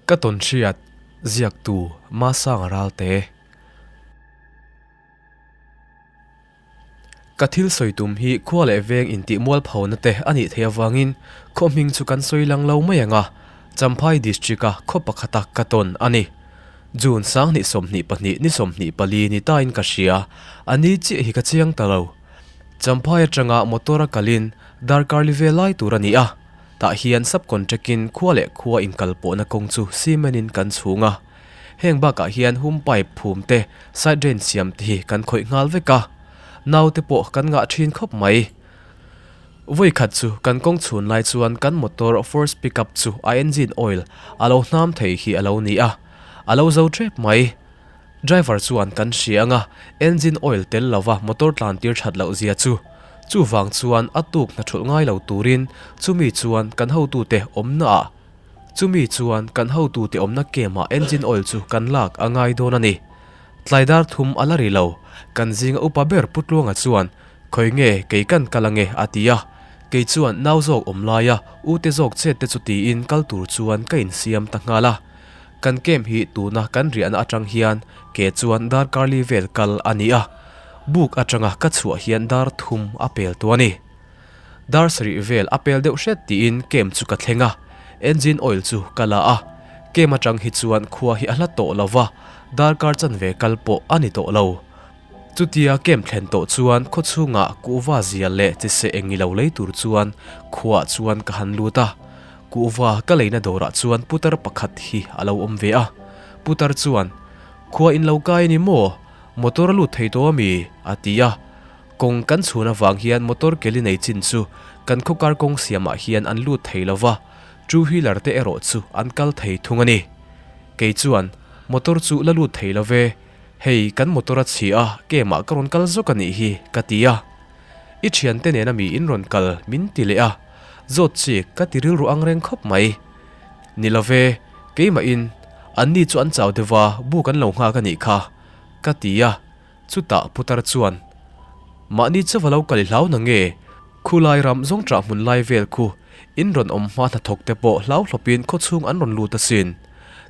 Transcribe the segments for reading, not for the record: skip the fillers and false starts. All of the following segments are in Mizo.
Ka tawnhriat ziaktu Masanga Ralte. Ka thil sawi tum hi khua leh veng intih mualphona te a nih theih avangin khaw hming chu kan sawi lang lo mai ang a, Champhai District-a khaw pakhata ka tawn a ni. June 2022 ni 24 ni tain ka hria, a ni chiah hi ka chiang ta lo. Champhai atanga motor-a kalin darkar li vel lai tur a ni a. Tah hian sub-contract in khua leh khua inkal pawhna kawng chu cement in kan chhung a. Heng bakah hian hum pipe phum te, side drain siam te hi kan khawih nghal vek a. Nau te pawh kan ngah thin khawp mai. Vawi khat chu kan kawng chhun lai chuan kan motor force pickup chu a engine oil a lo hnam thei hi a lo ni a. A lo zo tep mai. Driver chuan kan hria anga engine oil tel lova motor tlan tir that loh zia chu. Chuvang chuan a tuk hna thulh ngai lo turin chumi chuan kan hotute awmna ah chumi chuan kan hotute awmna kem ah engine oil chu kan lak a ngai dawn a ni. Tlai dar thum a la ri lo, kan zinga upa ber Pu Tluanga chuan khawi nge kei kan kal ange a ti a, kei chuan nau zawk awm laia ute zawk chet te chu tiin kal tur chuan ka insiam ta nghal a. Kan camp hi tuna kan riahna atang hian ke chuan darkar li vel kal a ni a, buk atanga ka chhuah hian dar thum a pel tawh a ni. Dar sarih vel a pel deuh hret tiin camp chu ka thleng a, engine oil chu ka la a, camp atang hi chuan khua hi a hla tawh lo va, darkar chanve kal pawh a ni tawh lo. Chutia camp thlen tawh chuan khaw chhungah kuhva zia leh chise eng i lo lei tur chuan khuaah chuan ka han lut a. Kuhva ka leina dawrah chuan putar pakhat hi a lo awm ve a. Putar chuan, Khua in lo kai a ni maw? Motor a lut thei tawh a mi? a ti a. Kawng kan chhun avang hian motor keli nei chin chu kan khawkar kawng siamah hian an lut thei lo va, two wheeler te erawh chu an kal thei thung a ni. Kei chuan, Motor chu la lut thei lo ve, hei kan motor a chhi a, kemah ka rawn kal zawk a nih hi, ka ti a. I thiante nena mi in rawn kal min ti leh a, zawt chi ka ti rilru ang reng khawp mai. Ni lo ve, keimah in, an ni chu an chau deuh a, bu kan lo nghak a nih kha, ka ti a, chutah putar chuan, Mahni chauh a lo kal i hlau na nge? Khulai ram zawng ṭah hmun lai vel khu in rawn awm hma hnathawk te pawh hlau hlawpin khawchhung an rawn lut asin.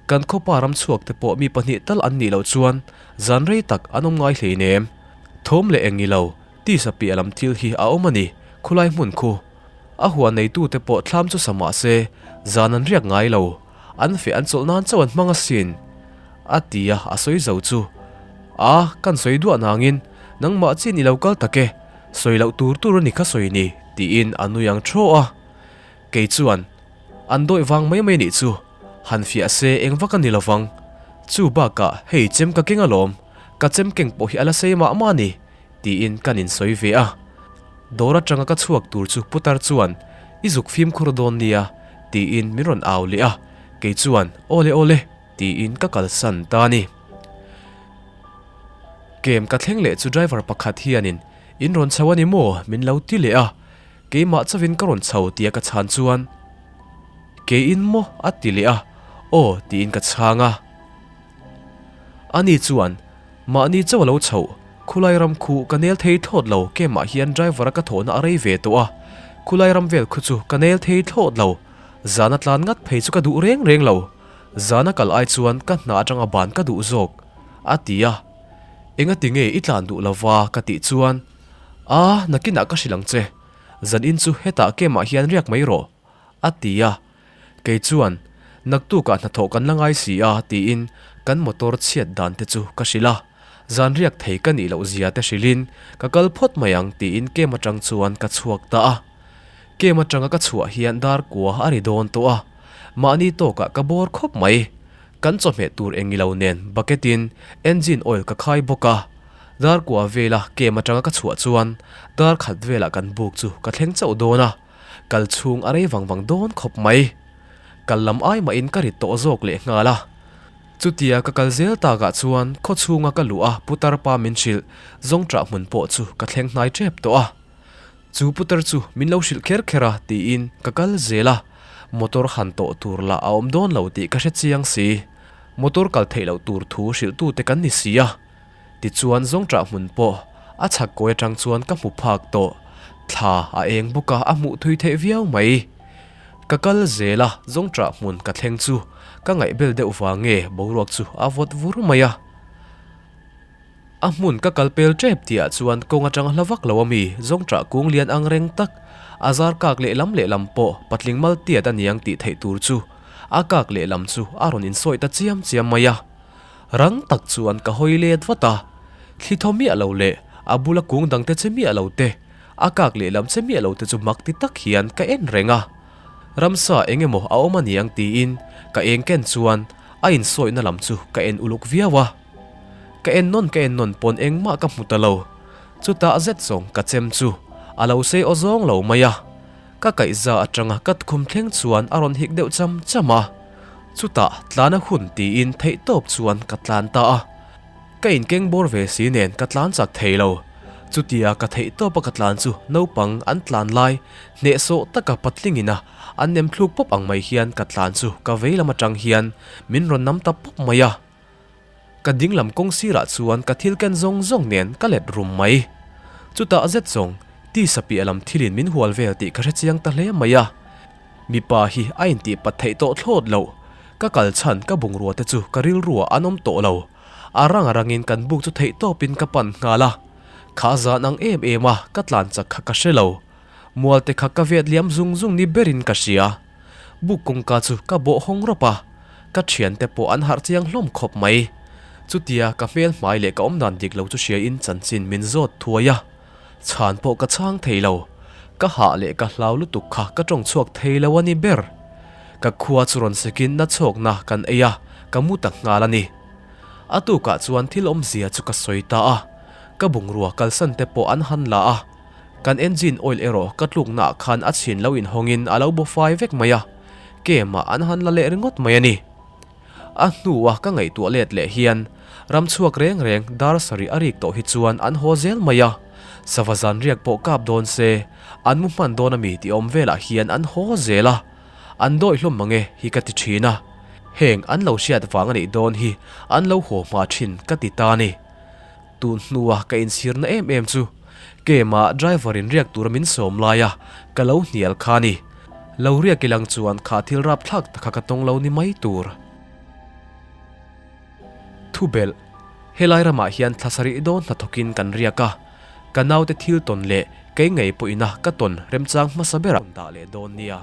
Kan khawpa ram chhuak te pawh mi pahnih tal an nih loh chuan zan rei tak an awm ngai hleinem. Thawm leh eng i lo, tisa piah lam thil hi a awm a ni, khulai hmun khu. A huan neitute pawh thlam chu sa mah se, zan an riak ngai lo, an feh an chawlh nan chauh an hmang asin. A ti a, a sawi zo chu. A, kan sawi duah nangin, nangmah chin i lo kal tak e, sawi loh tur tur a ni kha sawi ni, tiin a nui ang thaw a. Kei chuan, An dawih vang mai mai nih chu, han fiah se eng vak a ni lovang. Chu bakah hei chem ka keng alawm. Ka chem keng pawh hi a la sei mah mah a ni, tiin kan insawi ve a. Dawr atanga ka chhuak tur chu putar chuan, I zuk fimkhur dawn nia, tiin min rawn au leh a. Kei chuan, Awle awle, tiin ka kalsan ta a ni. Kem ka thleng leh chu driver pakhat hianin, In rawn chho a ni maw? min lo ti leh a. Keimah chauhin ka rawn chho tia ka chhan chuan, Keiin maw? a ti leh a. Aw, tiin ka chhang a. Ani chuan, Mahni chauh a lo chhoh, khulai ram khu ka nel thei thlawt lo, kemah hian driver a ka thawhna a rei ve tawh a, khulai ram vel khu chu ka nel thei thlawt lo, zana tlan ngat phei chu ka duh reng reng lo, zana kal ai chuan ka hna atanga ban ka duh zawk, a ti a. Engati nge i tlan duh lova ka tih chuan, A, nakinah ka hrilh ang che, zanin chu hetah kemah hian riak mai rawh, a ti a. Kei chuan, Naktukah hnathawh kan la ngai si a, tiin kan motor chhiat dan te chu ka hrilh a. Zan riak thei ka nih loh zia te hrilhin ka kal phawt mai ang tiin kem atang chuan ka chhuak ta a. Kem atanga ka chhuah hian dar kua a ri dawn tawh a. Mahni tawkah ka bawr khawp mai. Kan chawhmeh tur eng ilo nen bucket in engine oil ka khai bawk a. Dar kua vela kem atanga ka chhuah chuan dar khat velah kan buk chu ka thleng chauh dawn a. Kal chhung a rei vang vang dawn khawp mai. Kal lam ai mahin ka rit tawh zawk leh nghal a. Chutia ka kal zel takah chuan khaw chhunga ka luh a putar pa min hrilh zawng ṭah hmun pawh chu ka thleng hnai ṭep tawh a. Chu putar chu min lo hrilh kher kher a tiin ka kal zel a. Motor han tawh tur lah a awm dawn lo tih ka hre chiang si. Motor kal theih loh tur thu hrilhtute kan ni si a. Tichuan zawngṭah hmun pawh a chhak kawi aṭang chuan ka hmu phak tawh. Thla a eng bawk a, a hmuh thui theih viau mai. Ka kal zel a, zawngṭah hmun ka thleng chu ka ngaihbel deuh vang nge boruak chu a vawt vur mai a. A hmun ka kal pel ṭep tihah chuan kawng aṭang hla vak lo a mi zawngṭah kung lian ang reng tak, a zar kak lehlam lehlam pawh patling mal tiat a niang tih theih tur chu a kak lehlam chu a rawn insawi ta chiam chiam mai a. Rang tak chuan ka hawi let vat a, thli thaw miah lo leh a bula kung dangte che miah lo te, a kak lehlam che miah lo te chu mak ti tak hian ka en reng a. Ramsa eng emaw a awm a niang tiin ka eng ken chuan a insawina lam chu ka en uluk viau a. Ka en nawn ka en nawn pawn engmah ka hmu ta lo. Chutah zet zawng ka chem chu a lo sei aw zawng lo mai a. Ka kaihza atanga ka tukhum thleng chuan a rawn hik deuh cham cham a. Chutah tlan a hun tiin theihtawp chuan ka tlan ta a. Ka inkeng bawr ve si nen ka tlan chak thei lo. Chutia ka theihtawp a ka tlan chu naupang an tlan lai hnehsawh taka patlingin a an nem thluk pawp ang mai hian ka tlan chu ka vei lam atang hian min rawn nam ta pawp mai a. Ka dinglam kawng sirah chuan ka thil ken zawng zawng nen ka let rum mai. Chutah zet zawng, tisa piah lam thilin min hual vel tih ka hrechiang ta hle mai a. Mipa hi a intih pat theih tawh thlawt loh. Ka kal chhan ka bungrua te chu ka rilruah an awm tawh lo. A rang a rangin kan buk chu theih tawpin ka pan nghal a. Kha zan ang em em a ka tlan chak kha ka hre lo. Mual te kha ka vet liam zung zung ni berin ka hria. Buk kawngka chu ka bawh hawng rawp a, ka thiante pawh an harh chiang hlawm khawp mai. Chutia ka hmel hmai leh ka awmdan dik lo chu hriain chanchin min zawt thuai a, chhan pawh ka chhang thei lo. Ka hah leh ka hlau lutuk kha ka tawng chhuak thei lo a ni ber. Ka khua chu rawn sekin na chhawkna kan ei a, ka mu ta nghal a ni. A tukah chuan thil awmzia chu ka sawi ta a, ka bungrua kalsan te pawh an han la a, Kan engine oil erawh ka tlukna ah khan a chhin lo inhawngin a lo bu fai vek mai a, kem ah an han la leh ringawt mai a ni. A hnua ka ngaihtuah let leh hian ram chhuak reng reng dar sarih a rik tawh hi chuan an haw zel mai a, sava zan riak pawh kap dawn se an mu hman dawn ami tih awm velah hian an haw zel a, an dawi hlawm mange hi ka ti thin a, heng an lo hriat vang a nih dawn hi an lo haw hma thin ka ti ta a ni. Tun hnua ka inchhirna em em chu Kema driver in riak tura min sawm lai a, ka lo hnial kha a ni. Lo riak ilang chuan kha thil rapthlak ta kha ka tawng lo ni mai tur. Thubelh, Helai ramah hian thla sarih dawn hnathawkin kan riak a, ka naute thil tawn leh kei ngei pawhin a ka tawn remchang hmasa berah dah leh dawn nia.